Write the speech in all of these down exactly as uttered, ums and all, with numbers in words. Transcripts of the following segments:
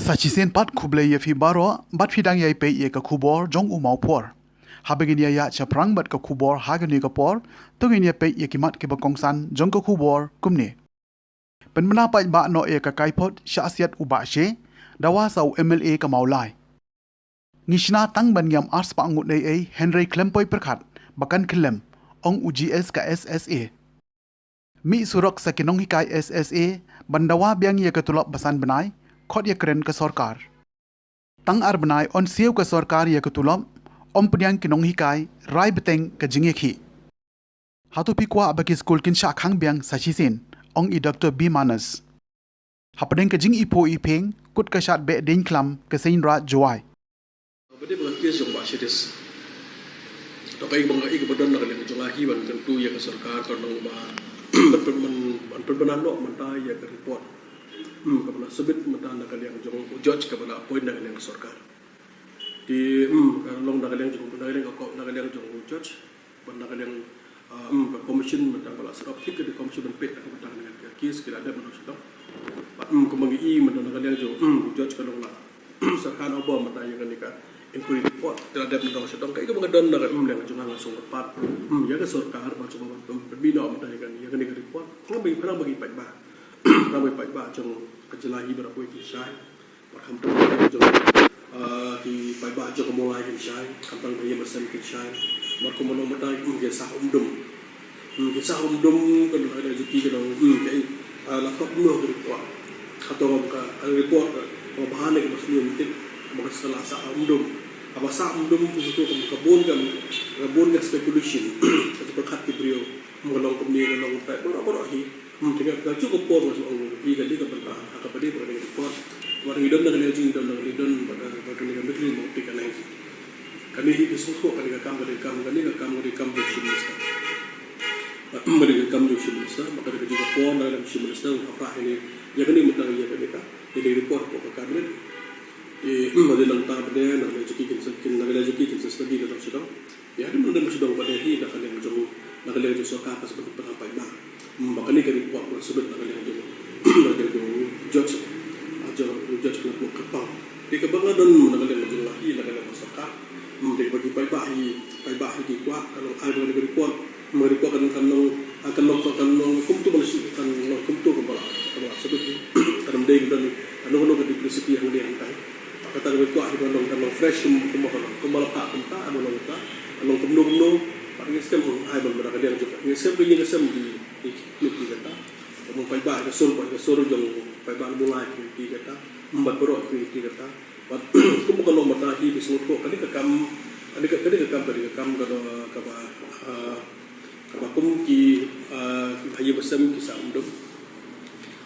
Sa shisien pat khublei ïa phi baroh, bad phi dang ïai peit ïa ka khubor jong u Mawphor. Haba ngin ïa ïaid shaphrang bad ka khubor ha kane ka por, to ngin ïa peit ïa ki mat kiba kongsan jong ka khubor kumne. Pynbna paidbah noh ïa ka kaiphod shah siat u Bah Shea, dawa sa u M L A ka Mawlai. Ngi shna tang ban ïam ar spah ngut ei ei, hynrei khlem poi pyrkhat ba kan khyllem, ong u G S ka S S A. Mih surok sa ki nonghikai S S A ban dawa biang ïa ka tulop ba san bnai, khot ïakren ka sorkar. Tang ar bnai yn siew ka sorkar ïa ka tulop, ym pdiang ki nonghikai, rai bteng ka jingïakhih. Hato phi kwah ba ki skul kin shah khang biang sa shisien, ong i Doctor B Manas. Hapdeng ka jingiphuh iphieng, kut ka shad beh dieñkhlam ka Seiñraij Jowai. Ba dei ba ka case jong Bah Shadis. To kaei ba nga i kaba don na ka liang jong nga hi ban kyntu ïa ka sorkar, ka long ba ban pyn-, ban, ban pynbna noh mynta ïa ka report. Hmm, kaba la submit mynta na ka liang jong u judge kaba la appoint na ka liang ka sorkar. Te, hmm, ka long na ka liang jong, na ka liang ka, na ka liang jong u judge. Ban na ka liang, ah, hmm, ka commission mynta ba la set up thik ka commission ban peit na ka bynta ka case ki la dep na shatong. Bad, hmm, kumba ngi i mynta na ka liang jong, hmm, u judge ka long la syrkhei na ba mynta ïa kane ka inquiry report ki la dep na shatong. Kaei kaba nga don na ka, hmm, liang jong nga nga sngewthuh pat, hmm, ïa ka sorkar ba sngewbha ban pynbna mynta ïa kane, ïa kane ka report. Khnang ba ngi, khnang ba ngi paidbah, khnang ba ngi paidbah jong ka jylla hi baroh kawei kin shai. Bad khamtam jong, ah, ki paidbah jong ka Mawlai kin shai, khamtam ka Ïew Basem kin shai. Bad kumno mynta, hmm, ki sah um dum. Hmm, ki sah um dum, kan ada juti kan, hmm, ka, ah, la khot noh ka report. Hato ka, ka report ka, ka bahan ka ba sniew mynta, ka ba ka sah um dum. Ka ba sah um dum, ka, ka, ka bun ka, ka bun ka speculation. Ka pyrkhat ki briew. Hmm, ka long kumne, ka long kumtai, baroh, baroh hi. Hmm, te ka, ka juh ka por nga shu ong ïa kane ka bynta, ha kaba dei ba kane ka report. Wat ngi don na kane ka jingdon, na kane don, ba ka, ba kane ka mystery mo te ka nai. Kane hi ka sngewthuh, kane ka kam, kane ka kam, kane ka kam, kane ka kam jong Chief Minister. Ba, hmm, kane ka kam jong Chief Minister, ba kane ka juh ka por, na kane ka Chief Minister, hapdeng ïa kane, ïa kane mynta ïa kane ka, ïa kane report ka cabinet. Eh, hmm, ba dei nangta ba dei, na kane ka juh ki kin sa, kin, na kane ka juh ki kin sa study ka dang sdang. Ïa, dei mynta dang sdang ba dei hi na ka liang jong, na ka liang jong sorkar ka sa pynpaw paidbah. Hmm, ba kane ka report ka la submit na ka liang jong, na ka liang jong judge, ah, jong judge ka la pynpaw. Te kaba nga don na ka liang jong nga hi na ka liang jong sorkar. Hmm, te ba ki paidbah hi, paidbah hi ki kwah, ka long ai ba kane ka report. Hmm, ka report kan, kan long, ah, kan long, kan long kumto ba la shu, kan long kumto kumba la, kumba la submit hi. Kan ym dei kan don, kan long, kan long ka duplicity hangne hangtai. Kata kaba kwah hi ba long, kan long fresh kum, kumba ka long, kumba la phah kumta, ba long ta, kan long kumno kumno, bad ngi skhem ai ban ba na ka liang jong, ngi skhem ba ngi skhem di, di, di, di kata. Kumba paidbah ka sur, ba ka sur jong paidbah Mawlai ki kata, bad baroh ki kata. Bad kumba ka long mynta hi, ki sngewthuh kane ka kam, kane ka, kane ka kam, kane ka kam ka, kaba, ah, kaba kum ki, ah, ki ba Ïew Basem ki sah um dum.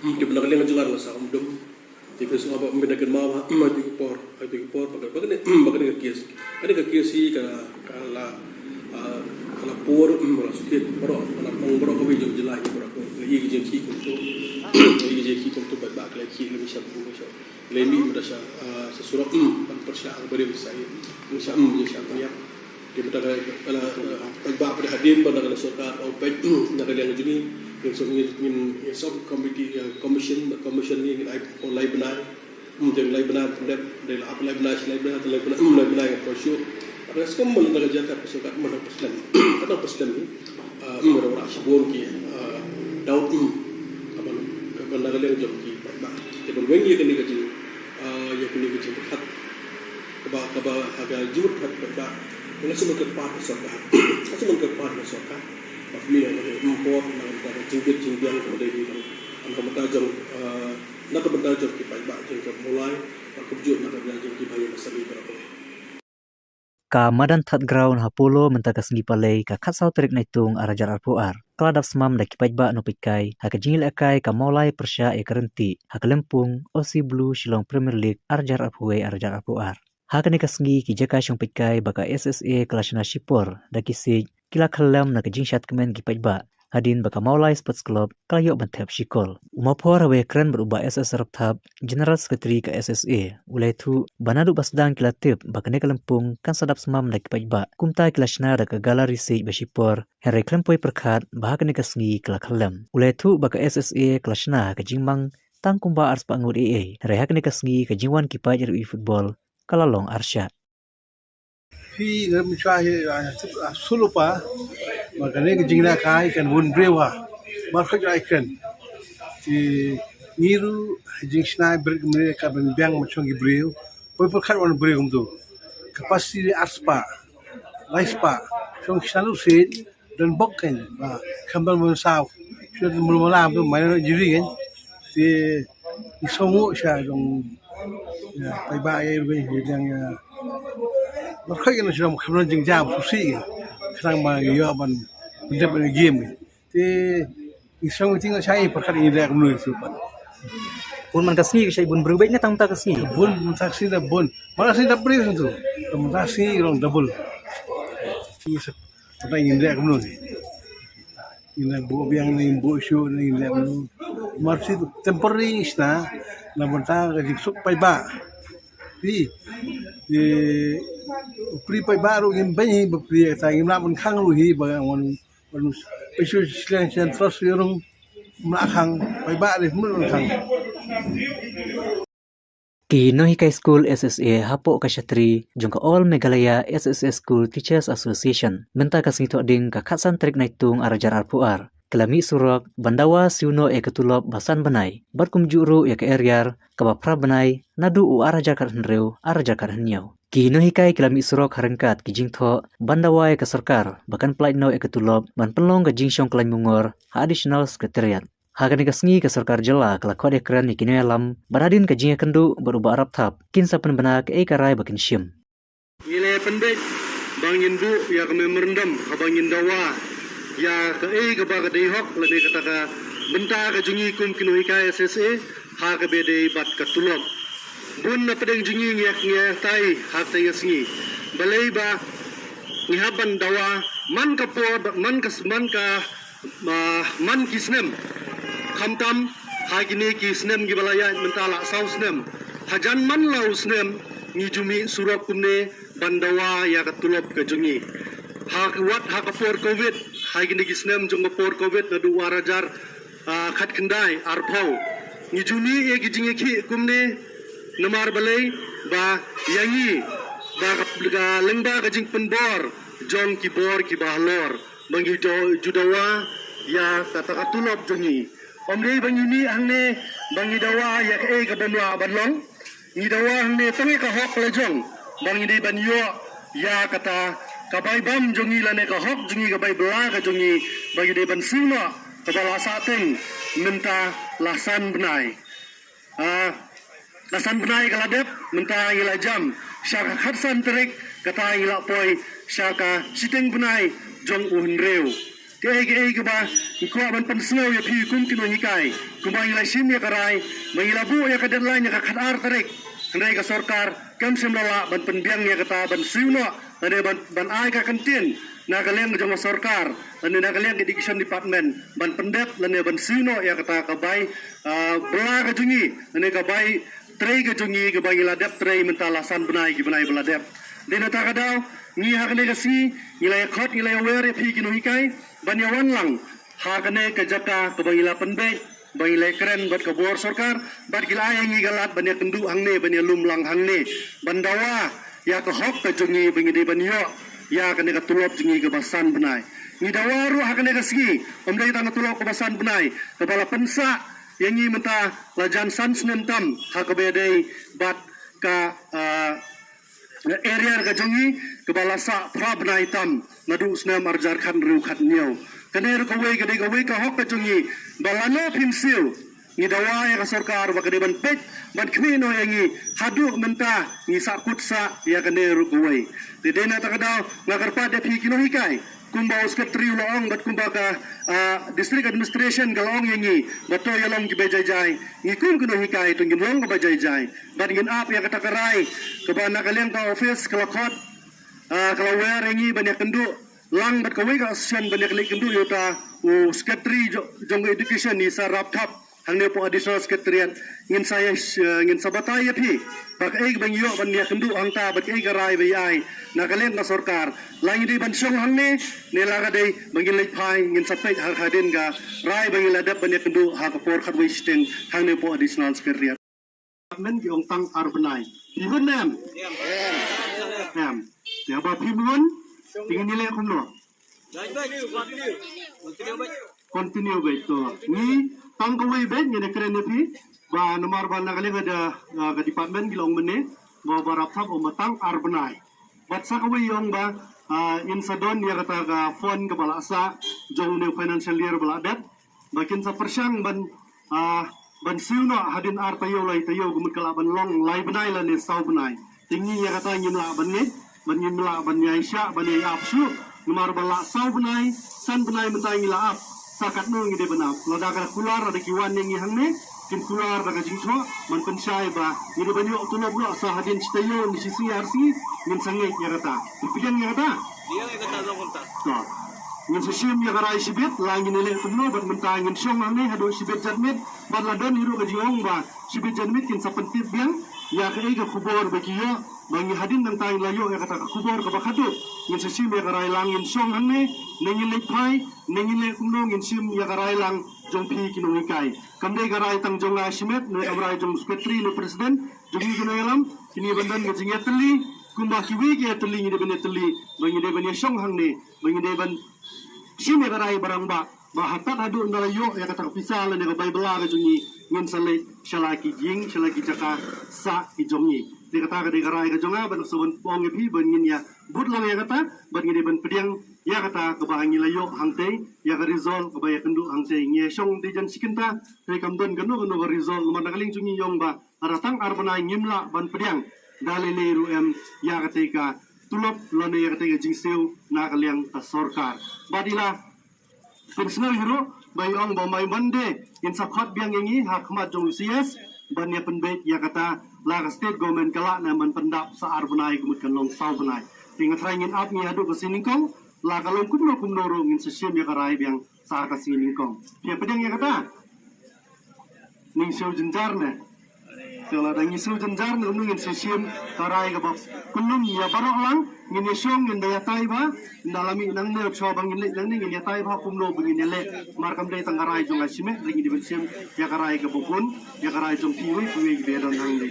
Hmm, ki ba na ka liang jong nga sah um dum. Te phi sngewbha ba ym da kynmaw ba, ha kine ki por, ha kine ki por, ba ka, ba kane, ba kane ka case. Kane ka case hi ka, ka la, ah, ka la pur, mm, ba la shu thied baroh, ba la pang baroh kawei jong jylla hi baroh. Ka la ïoh ka jingkhih kumto. Ka la ïoh ka jingkhih kumto, ba, ba ka la khih lem sha, lem sha. Lem mih mynta sha, ah, sha surok, mm, ban pyrshah ka barim sha ïing. Lem sha, mm, lem sha pynïap. Te mynta ka, ka la, eh, paidbah ba dei hadien ba na ka sorkar, oh, peit, na ka liang jong ngi, ngin sub, ngin, ngin sub committee, eh, commission, commission ngi ngin ai, oh, lai bnai. Hmm, dei lai bnai, dei, dei la ap lai bnai, lai bnai, lai bnai, hmm, lai bnai, ko shu. Apa skhem ba na ka jaka ka sorkar, mana persen. Kata persen ni, ah, hmm, ora ora shibun ki, ah, doubt, hmm, kaba, kaba na ka liang jong ki paidbah. Te ban weng ïa kane ka jing, ah, ïa kane ka jingpyrkhat. Kaba, kaba ha ka jingpyrkhat paidbah. Nga shu ban kyrpad ha sorkar. Nga shu ban kyrpad ha sorkar. Ba pynmih ïa ka import, na ka bynta ka jingbit jingbiang kaba dei hi, na ka bynta jong, eh, na ka bynta jong ki paidbah jong ka Mawlai, bad kumjuh na ka bynta jong ki ba ïa ka sani baroh kawei. Ka madan Thadgraw na Apollo mynta ka sngi Palei ka khatsaw tarik Naitung arhajar arphew ar ka la dap smam da ki paidbah nongpeitkai ha ka jingïalehkai ka Mawlai pyrshah ïa ka ryntih ha ka lympung Aussie Blues Shillong Premier League arhajar arphew wei arhajar arphew ar. Ha kane ka sngi ki jaka shong peitkai ba ka S S A ka la shna shipor da ki siej ki la khyllem na ka jingshad kmen ki paidbah hadien ba ka Mawlai Sports Club ka la ïoh ban thep shi kol. U Mawphor haba ïakren bad u Bah S S Rapthap, General Secretary ka S S A, u la ïathuh ba naduh ba sdang ki la tip ba kane ka lympung kan sa dap smam da ki paidbah, kumta ki la shna da ka gallery siej ba shipor, hynrei khlem poi pyrkhat ba ha kane ka sngi ka la khyllem. U la ïathuh ba ka S S A ka la shna ha ka jingmang tang kumba arspah ngut ei ei. Hynrei ha kane ka sngi ka jingwan ki paid ïa football ka la long arshah. Phi ngam shwa hi, ah, ah, sulu pa, ma kane ka jingna kai kan bun briew ha. Mar khaj ai kan. Ti ngiru jingshna brit kumne ka ban biang ma shong ki briew. Poi por khat wan briew kumtu. Capacity arspah, laispah. Shong shna lu sit, dan bok kan, ba, kham ban mun saw. Shwa mun malam tu, mai na jiri kan. Ti, i songu sha dong, ya, paidbah ya, ya, ya, ya. Mar khaj kan shong kham ban jingjam, susi kan. Khnang ma, ya, ban, ban dep ban game kan. Te, i shong ting shai, por khat i rek mnu su pan. Bun man ka sngi ka shai bun briew beit ne tang ta ka sngi. Bun, man ta sngi da bun. Man ta sngi da briew tu. Man ta sngi long double. Ni sa, ta i rek mnu. Ina bo biang ni bo shu ni rek mnu. Mar si temporary sna, na man ta ka jik suk paidbah. Hi, hi, pri paidbah ru ngim beit hi, ba pri ta ngim la ban khang ru hi, ba ngon Wan peisu shleng shen tros yrung mla khang, paidbah ri mla khang. Ki nonghikai skul S S A hapoh ka shatri jong ka All Meghalaya S S A School Teachers Association mynta ka sngi Thohdieng ka khatsan tarik Naitung arhajar arphew ar, ka la mih surok ban dawa siew noh ïa ka tulop ba san bnai bad kumjuh ruh ïa ka arrear kaba phra bnai naduh u arhajar khathynriew arhajar khathynñiew. Ki nonghikai ki la mih surok ha ryngkat ki jingthoh ban dawa ïa ka sorkar ba kan pyllait noh ïa ka tulop ban pynlong ka jingshong khlaiñ mungor ha Additional Secretariat. Ha kane ka sngi ka sorkar jylla ka la khot ïakren ïa ki nongïalam bad hadien ka jingïakynduh bad u Bah Rapthap kin sa pynbna kaei ka rai ba kin shim. Ngi la pynbeit ba ngin buh ïa ka memorandum haba ngin dawa ïa kaei kaba ka dei hok lane kata ka bynta ka jong ngi kum ki nonghikai S S A ha kaba dei bad ka tulop. Bun na pdeng jong ngi ngi ïa, ngi ïa tai ha kata ka sngi. Balei ba ngi hap ban dawa man ka por bad man ka, man ka, ah, man ki snem. Khamtam ha kine ki snem kiba la ïaid mynta la saw snem. Hajan man la u snem ngi ju mih surok kumne ban dawa ïa ka tulop ka jong ngi. Ha ka wat ha ka por covid, ha kine ki snem jong ka por covid naduh arhajar ah, khatkhyndai arphew. Ngi ju mih ïa ki jingïakhih kumne namar balei ba ïa ngi ba ka, ka lyngba ka jingpynbor jong ki bor kiba halor ba ngi ju, ju dawa ïa kata ka tulop jong ngi. Ym dei ba ngi mih hangne ba ngi dawa ïa kaei ka bym lah ban long. Ngi dawa hangne tang ïa ka hok la jong ba ngi dei ban ïoh ïa kata ka bai bam jong ngi lane ka hok jong ngi ka bai bylla ka jong ngi ba ngi dei ban siew noh kaba la sah teng mynta la san bnai. Ah, la san bnai ka la dep mynta ngi la jam sha ka khatsan tarik kata ngi la poi sha ka shiteng bnai jong u hynriew. Kaei kaei kaba ngi kwah ban pynsngew ïa phi kum ki nonghikai kumba ngi la shim ïa ka rai ba ngi la buh ïa ka deadline ïa ka khatar tarik. Hynrei ka sorkar kam shym la lah ban pynbiang ïa kata ban siew noh lane ban, ban ai ka kyntien na ka liang jong ka sorkar lane na ka liang ka education department ban pyndep lane ban siew noh ïa kata ka bai, ah, bylla ka jong ngi lane ka bai trei ka jong ngi kaba ngi la dep trei mynta la san bnai ki bnai ba la dep. Dei na kata ka daw ngi ha kane ka sngi ngi la ïa khot ngi la ïa wer ïa phi ki nonghikai ban ïa wan lang ha kane ka jaka kaba ngi la pynbeit ba ngi la ïa kren bad ka bor sorkar bad ki la ai ïa ngi ka lad ban ïa kynduh hangne ban ïa lum lang hangne ban dawa ïa ka hok ka jong ngi ba ngi dei ban ïoh ïa kane ka tulop jong ngi kaba san bnai. Ngi dawa ruh ha kane ka sngi ym dei tang ka tulop kaba san bnai kaba la pynsah ïa ngi mynta la jan san snem tam ha kaba dei bad ka, ah, arrear ka jong ngi kaba la sah phra bnai tam naduh snem arhajar khathynriew khathynñiew. Kane ruh kawei ka dei kawei ka hok ka jong ngi ba lano phin siew. Ngi dawa ïa ka sorkar ba ka dei ban peit ban khmih noh ïa ngi haduh mynta ngi sah kut sah ïa kane ruh kawei. Te dei na kata ka daw nga kyrpad ïa phi ki nonghikai kumba u secretary u la ong bad kumba ka, ah, district administration ka la ong ïa ngi ba to ïa long kiba jai jai. Ngi kum ki nonghikai to ngin long kaba jai jai bad ngin ap ïa kata ka rai kaba na ka liang ka office ka la khot, ah, ka la wer ïa ngi ban ïa kynduh lang bad kawei ka association ban ïa kynduh ïa uta u secretary jo-, jong ka education i Sir Rapthap. Hangne hapoh Additional Secretariat ngin sa ïa, eh, ngin sa batai ïa phi ba kaei kaba ngi ïoh ban ïakynduh hangta bad kaei ka rai ba ïa ai na ka liang ka sorkar. La ngi dei ban shong hangne ne la ka dei ba ngin leit phai, ngin sa peit ha ka hadien ka rai ba ngi la dep ban ïakynduh ha ka por khatwei shiteng hangne hapoh Additional Secretariat. Department ki ong tang ar bnai. Phi hun ne em? Em. Ïa ba phim hun, te ngin ïaleh kumno? Continue beit to. Ngi tang kawei beit ngin ïakren ïa phi ba namar ba na ka liang ka, ah, ka department ki la ong mynne ba ba rap thap ong ba tang ar bnai. Bad sa kawei ong ba, ah, in sa don ïa kata ka fund kaba la sah jong une u financial year ba la dep. Ba kin sa pyrshang ban, ah, ban siew noh hadien ar taïew lai taïew, ka mut ka lah ban long lai bnai lane saw bnai. Te ngi ïa kata ngim lah ban ngeit, ban ngim lah ban ïai shah, ban ïai ap shuh. Namar ba lah saw bnai, san bnai mynta ngi la ap. Sa katno ngi dei ban ap? Lada ka kular, lada ki wan ïa ngi hangne, kin kular da ka jingthoh ban pynshai ba ngi dei ban ïoh tulop noh sa hadien shi taïew ne shi sngi ar sngi, ngin sa ngeit ïa kata. Phi pdiang ïa kata? Pdiang ïa kata, long kumta. To. Ngin sa shim ïa ka rai shibit, la ngin ïaleh kumno bad mynta ngin shong hangne haduh shibit janmiet, bad la don hi ruh ka jingong ba shibit janmiet kin sa pyntip biang ïa kaei ka khubor ba ki ïoh, ba ngi hadien nangta ngi la ïoh ïa kata ka khubor kaba khadduh. Ngin sa shim ïa ka rai lang, ngin shong hangne, ne ngin leit phai, ne ngin leh kumno, ngin shim ïa ka rai lang jong phi ki nonghikai. Kam dei ka rai tang jong nga shimet, ne kam rai jong secretary ne president jong ngi ki nongïalam. Kine ban don ka jingïatylli kumba kiwei ki ïatylli, ngi dei ban ïatylli ba ngi dei ban ïashong hangne, ba ngi dei ban shim ïa ka rai ba rangbah, ba haduh haduh ynda la ïoh ïa kata ka pisa lane ka bai bylla ka jong ngi, ngin sa leit sha la ki ïing, sha la ki jaka sah ki jong ngi. Te kata ka dei ka rai ka jong nga, ban sa ban ong ïa phi ba ngin ïa bud lang ïa kata, ba ngi dei ban pdiang ïa kata kaba ngi la ïoh hangtei, ïa ka result kaba ïakynduh hangtei. Ngi ïashong te jan shi kynta, te kam don kano kano ka result, namar na ka liang jong ngi ong ba lada tang ar bnai ngim lah ban pdiang da lei lei ruh em ïa katei ka tulop lane ïa katei ka jingsiew na ka liang ka sorkar. Bad i la pynsngew hi ruh ba i ong ba mai Monday in sa khot biang ïa ngi ha khmat jong u C S ban ïa pynbeit ïa kata, la ka state government ka lah ne ban pyndap sa ar bnai, ka mut kan long saw bnai. Te nga tharai ngin ap ngi haduh ka sngi nyngkong, la ka long kumno kumno ruh ngin sa shim ïa ka rai biang sa ka sngi nyngkong. Phi ïa pdiang ïa kata? Ngin siew jynjar ne? Te lada ngi siew jynjar ne, kumno ngin sa shim ka rai kaba pynlum ïa baroh lang? Ngin ïashong, ngin da ïatai bha, ynda la mih nangne, shuwa ba ngin leit nangne, ngin ïatai bha kumno ba ngin ïaleh. Namar kam dei tang ka rai jong nga shimet, hynrei ngi dei ban shim ïa ka rai kaba bun, ïa ka rai jong kiwei kiwei kiba don hangne.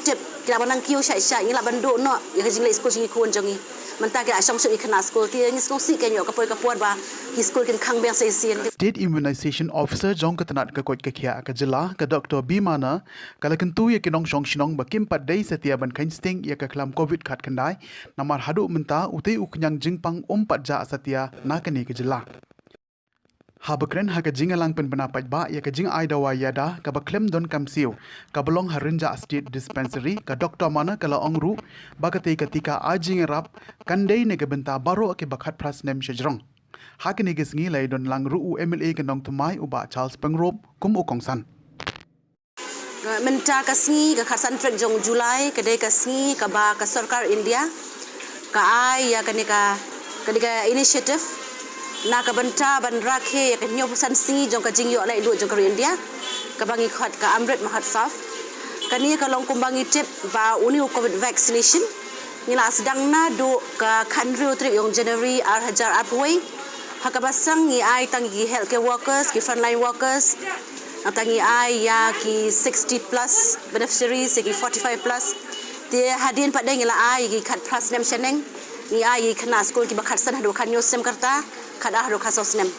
Tip, ki lah ban nang kiew shai shai, ngi lah ban duh noh ïa ka jingleit skul jong ki khun jong ngi. Mynta ki la shong shuh ki khynnah skul, te ngi sngewsih kein ïoh ka poi ka por ba ki skul kin khang biang sa shisien. State Immunization Officer jong ka tnat ka koit ka khiah ka jylla, ka Doctor B Mana, ka la kyntu ïa ki nongshong shnong ba kim pat dei satia ban kheiñ sting ïa ka khlam covid khatkhyndai, namar haduh mynta utei u khñiang jingpang um pat jah satia na kane ka jylla. Haba kren ha ka jingïalang pynbna paidbah ïa ka jingai dawai ïada kaba khlem donkam siew kaba long ha Rynjah State Dispensary, ka Doctor Mana ka la ong ruh ba katei ka tika ai jingïarap kan dei na ka bynta baroh kiba khatphra snem shajrong. Ha kane ka sngi la ïadon lang ruh u M L A ka Nongthymmai, u Bah Charles Pyngrope, kum u kongsan. Mynta ka sngi, ka khatsan tarik jong July, ka dei ka sngi kaba ka sorkar India ka ai ïa kane ka, kane ka initiative na ka bynta ban rakhe ïa ka hynñiewphew san sngi jong ka jingïoh laitluid jong ka ri India, kaba ngi khot ka Amrit Mahotsav. Kane ka long kumba ngi tip ba une u covid vaccination ngi la sdang naduh ka khathynriew tarik jong January ar hajar arphew wei. Ha kaba sdang ngi ai tang ïa ki healthcare workers, ki frontline workers, nangta ngi ai ïa ki sixty plus beneficiaries, ïa ki forty-five plus. Te hadien pat de ngi la ai ïa ki khatphra snem shaneng. Ngi ai ïa ki khynnah skul kiba khatsan haduh khathynñiew snem ka rta, khatar haduh khatsaw snem.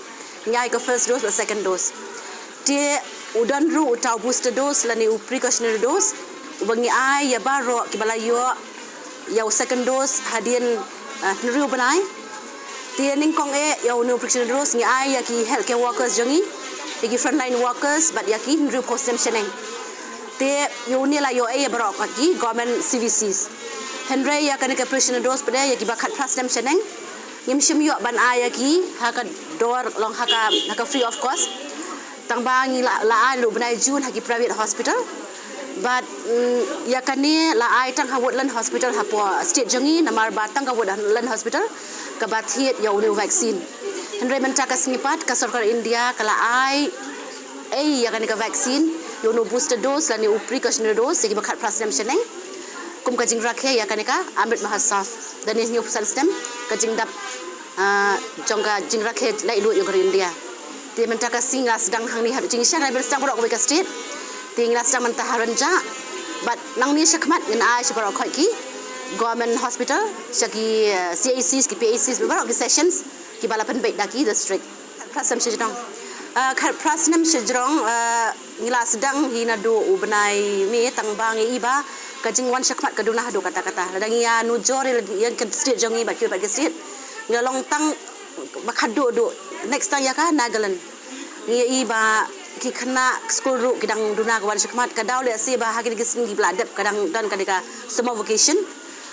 Ngi ai ka first dose bad second dose. Te u don ruh uta u booster dose lane u precautionary dose uba ngi ai ïa baroh kiba la ïoh ïa u second dose hadien, ah, hynriew bnai. Te nyngkong eh ïa une u precautionary dose ngi ai ïa ki healthcare workers jong ngi, ïa ki frontline workers bad ïa ki hynriewphew snem shaneng. Te ïa une la ïoh eh ïa baroh ki government C V Cs. Hynrei ïa kane ka precautionary dose pat de ïa kiba khatphra snem shaneng ngim shym ïoh ban ai ïa ki ha ka dor, long ha ka, ha ka free of cost. Tang ba ngi la, la ai naduh bnai June ha ki private hospital. Bad, mm, ïa kane la ai tang ha Woodland Hospital hapoh state jong ngi, namar ba tang ka Woodland Hospital kaba thied ïa une u vaccine. Hynrei mynta ka sngi pat ka sorkar India ka la ai ei ïa kane ka vaccine, ïa uno booster dose lane u precautionary dose ïa kiba khatphra snem shaneng, kum ka jingrakhe ïa kane ka Amrit Mahotsav da hynñiewphew san snem ka jingdap jong ka jingrakhe laitluid jong ka ri India. Te mynta ka sngi ngi la sdang hangne ha Jingïaseng, ngi la sdang baroh kawei ka state. Te ngi la sdang mynta ha Rynjah bad nangne shakhmat ngin ai sha baroh khoit ki government hospital, sha ki C H Cs, ki P H Cs, baroh ki sessions kiba la pynbeit da ki district. Khatphra snem shajrong, khatphra snem shajrong ngi la sdang hi naduh u bnai May, tang ba ngi i ba ka jingwan shakhmat ka duna haduh katta katta. Lada ngi ïa nujor ïa ka state jong ngi bad kiwei pat ki state, ngi la long tang ba khatduh duh, next tang ïa ka Nagaland. Ngi i ba ki khynnah skul ruh ki dang duna ka wan shakhmat, ka daw lehse ba ha kine ki sngi kiba la dep ka dang don ka dei ka summer vacation.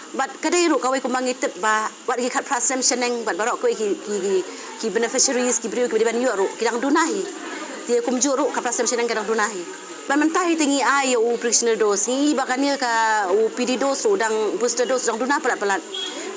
Bad ka dei ruh kawei kumba ngi tip ba wat ki khatphra snem shaneng bad baroh kawei ki, ki, ki, ki beneficiaries, ki briew kiba dei ban ïoh ruh ki dang duna hi. Te kumjuh ruh khatphra snem shaneng ka dang duna hi. Bad mynta hi te ngi ai ïa u precautionary dose, ngi i ba kane ka u P D dose ruh dang, booster dose dang duna palat palat.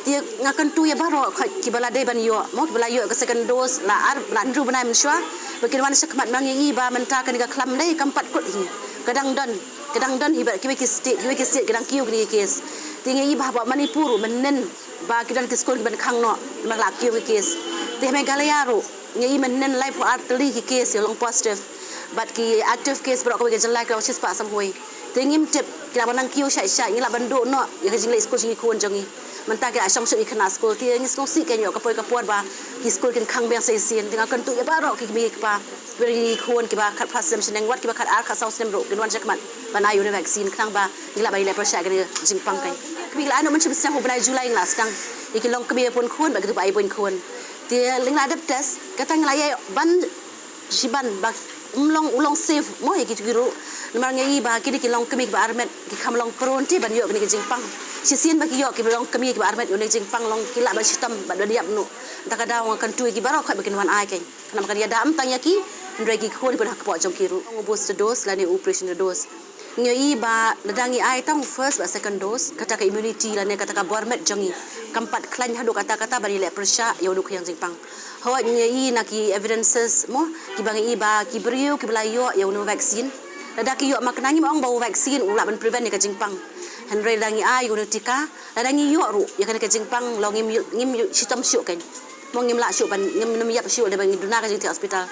Te nga kyntu ïa baroh khoit kiba la dei ban ïoh, mo, kiba la ïoh ka second dose la ar, la hynriew bnai mynshuwa ba kin wan shakhmat, ma ngi i ba mynta kane ka khlam dei kam pat kut hi. Ka dang don, ka dang don hi bad kiwei ki state, kiwei ki state ki dang kiew kine ki case. Te ngi i ba hapoh Manipur ruh mynnin ba ki don ki skul kiban khang noh namar la kiew ki case. Te ha Meghalaya ruh ngi i mynnin laiphew ar tylli ki case ïa long positive bad ki active case baroh kawei ka jylla ki long shispah sanphew. Te ngim tip, ki lah ban nang kiew shait shait, ngi lah ban duh noh ïa ka jingleit skul jong ki khun jong ngi. Mynta ki la shong shuh ki khynnah skul, te ngi sngewsih kein ïoh ka poi ka por ba ki skul kin khang biang sa shisien. Te nga kyntu ïa baroh ki kmie ki kpa, ki khun kiba khatphra snem shaneng, wat kiba khatar khatsaw snem ruh kin wan shakhmat ban ai ïa une u vaccine khnang ba ngi lah ban ïaleh pyrshah ïa kane ka jingpang kein. Kmie, la ai noh mynshem snem, u bnai July ngi la sdang ïa ki longkmie pun khun bad kito kiba ai bun khun. Te ngi la dep test, kata ngi la ïai ban shiban ba um long, u long safe mo ïa kito ki ruh. Namar ngi i ba kine ki longkmie kiba armet ki kham long prone te ban ïoh kane ka jingpang. Shisien ba ki ïoh kiba longkmie kiba armet ïa une ka jingpang, long ki lah ban shitom bad ban ïap noh. Te ka daw nga kyntu ïa ki baroh khoit ba kin wan ai kein. Namar kan ïada ym tang ïa ki, hynrei ki khun kiba ha kpoh jong ki ruh. U booster dose lane u precautionary dose, ngi i ba lada ngi ai tang first bad second dose, kata ka immunity lane kata ka bor met jong ngi kam pat khlaiñ haduh katta katta ban ïaleh pyrshah ïa une u khñiang jingpang. Hooid, ngi i na ki evidences mo, kiba ngi i ba ki briew kiba la ïoh ïa une u vaccine, lada ki ïoh makna, ngim ong ba u vaccine u lah ban prevent ïa ka jingpang. Hynrei lada ngi ai ïa une u tika, lada ngi ïoh ruh ïa kane ka jingpang, long ngim ïoh, ngim ïoh shitom shuh kein. Mo, ngim lah shuh ban, ngim, ngim ïap shuh lada ba ngi duna ka jingthiah hospital.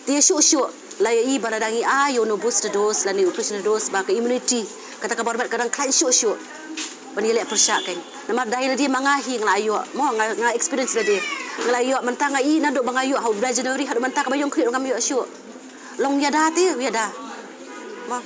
Te shuh shuh la ïa i ba lada ngi ai ïa une u booster dose lane u precautionary dose ba ka immunity, kata ka bor met ka dang khlaiñ shuh shuh ban ïaleh pyrshah kein. Namar dei lade ma nga hi nga la ïoh mo, nga, nga experience lade. Nga la ïoh, mynta nga i naduh ba nga ïoh ha u bnai January haduh mynta kaba ïong khlieh ruh ngam ïoh shuh. Long ïada te ïada mo.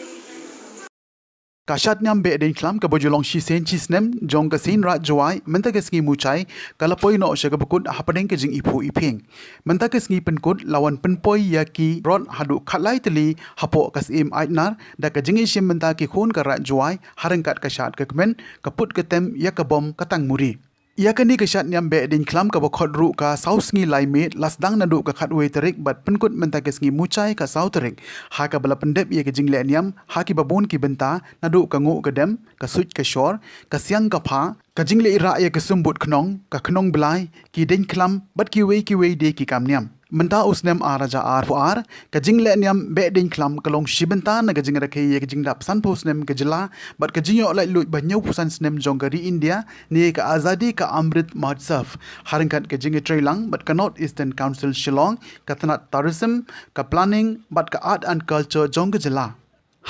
Ka shad niam Behdeiñkhlam kaba ju long shisien shisnem jong ka Seiñ Raij Jowai mynta ka sngi Muchai ka la poi noh sha kaba kut hapdeng ka jingiphuh iphieng. Mynta ka sngi pynkut la wan pynpoi ïa ki rot haduh khatlai tylli hapoh ka Syiem Aitnar da ka jingïashim bynta ki khun ka Raij Jowai ha ryngkat ka shad ka kmen, ka put ka tem ïa ka bom ka tang muri. Ïa kane ka shad niam Behdeiñkhlam kaba khot ruh ka saw sngi lai miet la sdang naduh ka khatwei tarik bad pynkut mynta ka sngi Muchai ka saw tarik, ha kaba la pyndep ïa ka jingleh niam ha kiba bun ki bynta naduh ka nguh ka dem, ka suit ka shor, ka siang ka pha, ka jingleh rah ïa ka sumbud khnong, ka khnong blai, ki deiñkhlam bad kiwei kiwei de ki kam niam. Mynta u snem ar hajar arphew ar, ka jingleh niam Behdeiñkhlam ka long shi bynta na ka jingrakhe ïa ka jingdap sanphew snem ka jylla bad ka jingïoh laitluid ba hynñiewphew san snem jong ka ri India ne ka Azadi ka Amrit Mahotsav, ha ryngkat ka jingïatreilang bad ka North Eastern Council Shillong, ka tnat Tourism, ka Planning bad ka Art and Culture jong ka jylla.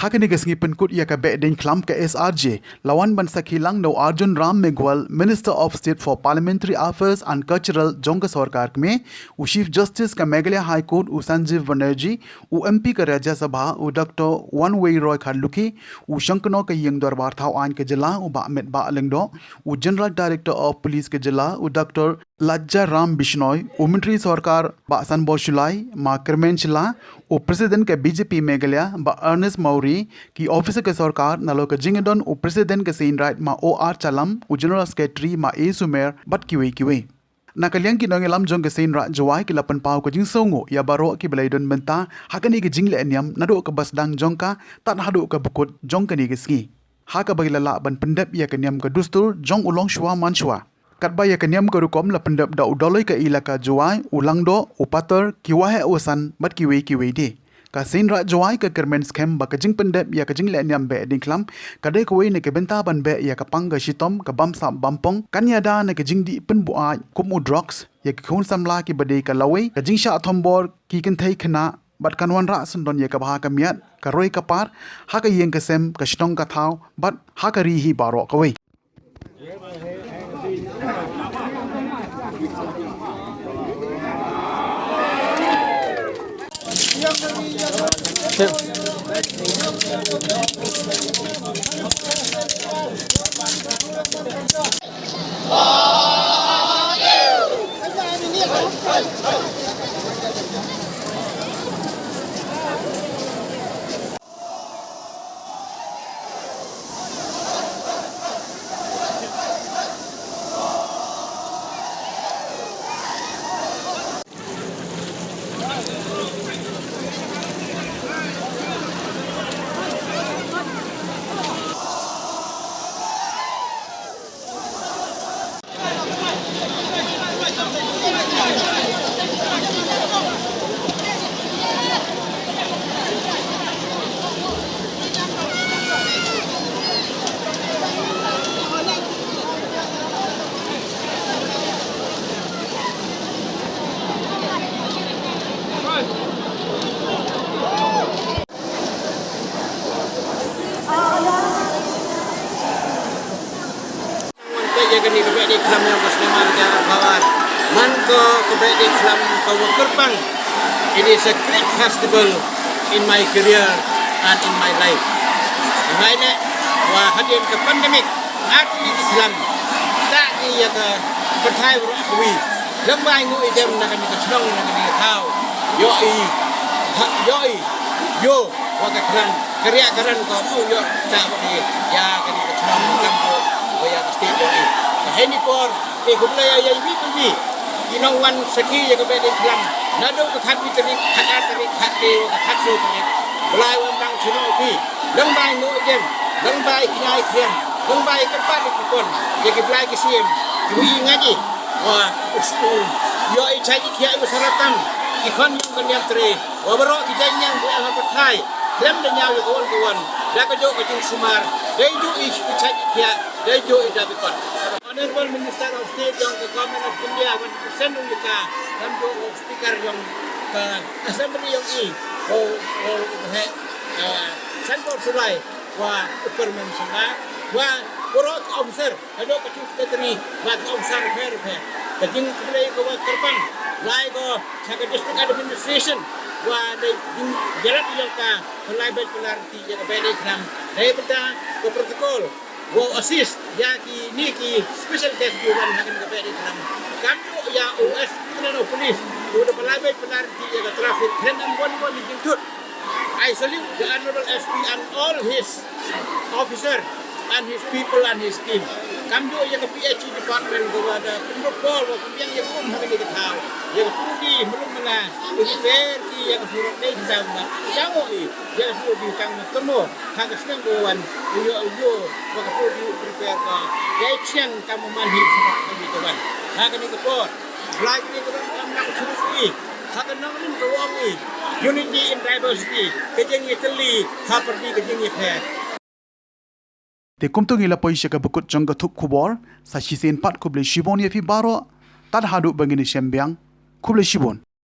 Ha kane ka sngi pynkut ïa ka Behdeiñkhlam ka S R J la wan ban sakhi lang da u Arjun Ram Meghwal, Minister of State for Parliamentary Affairs and Cultural jong ka sorkar kmie, u Chief Justice ka Meghalaya High Court u Sanjeev Banerjee, u M P ka Rajya Sabha u Doctor Wanweiroy Kharlukhi, u shongkno ka ïing dorbar thaw aiñ ka jylla u Bah Metbah Lyngdoh, u General Director of Police ka jylla u Doctor Lajjaram Bishnoi, u Myntri Sorkar Bah Sanbor Shullai, Ma Kyrmen Shylla, u President ka B J P Meghalaya Bah Ernest Mawrie, ki officer ka sorkar nalor ka jingïadon u President ka Seiñ Raij Ma O R Challam, u General Secretary Ma A Sumer bad kiwei kiwei. Na ka liang ki nongïalam jong ka Seiñ Raij Jowai ki la pynpaw ka jingsngewnguh ïa baroh kiba la ïadon bynta ha kane ka jingleh niam naduh kaba sdang jong ka tad haduh kaba kut jong kane ka sngi, ha kaba ki la lah ban pyndep ïa ka niam ka dustur jong u longshuwa manshuwa. Katba ïa ka niam ka rukom la pyndep da u Dolloi ka Elaka Jowai, u Langdoh, u Pater, ki waheh wasan bad kiwei kiwei de. Ka Seiñ Raij Jowai ka kyrmen skhem ba ka jingpyndep ïa ka jinglehniam beh diengkhlam ka dei kawei na ka bynta ban beh ïa ka pang ka shitom, ka bamsap bampong, kan ïada na ka jingdih pynbuaid kum u drugs ïa ki khun samla kiba dei ka lawei, ka jingshah thombor ki kynthei khynnah, bad kan wanrah syndon ïa ka bha ka miat, ka roi ka par ha ka ïing ka sem, ka shnong ka thaw, bad ha ka ri hi baroh kawei. Wan peit ïa kane ka beh diengkhlam jong ka snem ar hajar arphew ar. Man ko ka beh diengkhlam kaba kyrpang. It is a great festival in my career and in my life. Nga ïa leh wa hadien ka pandemic, ar tylli ki khlam, ta ki ïa ka pyrthai baroh kawei. Lem bad i nguh i dem na kane ka shnong, na kane ka thaw. Ïohi, ha, ïohi, ïoh wa ka khlam, ka riah ka ran ko, u ïoh ta wa ki, ïa kane ka shnong, kam ko, wa ïa ka state wa i. Ka hynñiew por, te khublei ïa i wi pa wi. Ki nongwan sakhi ïa ka beh diengkhlam. Naduh ka khatwei tarik, khatar tarik, khatlai wa ka khatsaw tarik. Blei wan tang shnong u pi. Lem bad i nguh i dem, lem bad i kñia i khian, lem bad i kyrpad i kyrkon. Ïa ki blei ki syiem, ki wi i ngaji. Wa, u, u, ïoh i chait i khiah i u saratam. Ki khon ïong ka niam tre. Wa baroh ki jaiñiang ba ha pyrthai. Khlem da ñiaw ïa kawon kawon. Da kajuh ka jingsumar. Dei juh i chait i khiah. Dei juh i da bikot. Honorable Minister of State jong ka Government of India, wan present u ïa ka, kam juh u Speaker jong ka Assembly jong i, u, u, u heh, eh, Sanpor Sulai, wa u Kyrmen Sangma, wa baroh ki officer, haduh ka Chief Secretary, wa ki officer bapher bapher. Ka jingkhublei ka wa kyrpang, lai ko sha ka District Administration, wa dei jingïarap jong ka, pynlait beit pynlait rynti ïa ka beh diengkhlam, dei bynta ka protocol, wa assist ïa kine ki special guest ki wan ha kane ka beh diengkhlam. Kam juh ïa u S P Commissioner of Police, u da pynlait beit pynlait rynti ïa ka traffic, khlem da wan wan jingthut. I salute the Honorable S P and all his officer and his people and his team. Kam juh ïa ka P H E department ka wa da pynrop bor wa pynbiang ïa ka um ha kane ka thaw. Ïa ka pudi mlum mala, u repair ki ïa ka surok dei tang ba. Tang o i, ïa ka pudi tang ba tamo. Ha ka snem ba wan, u ïoh, u ïoh, wa ka pudi u prepare ka. Ïa i chiang ka mo man hi sha ka pudi ka wan. Ha kane ka por. Blei kane ka wan kam nang churu i. Ha ka nongrim ka wan i. Unity in diversity. Ka jingïatylli, ha pyrdi ka jingïapher. Te kumto ngi la poi sha ka bakut jong ka thup khubor, sa shisien pat khublei shibun ïa phi baroh, tad haduh ba ngin ïashem biang, khublei shibun.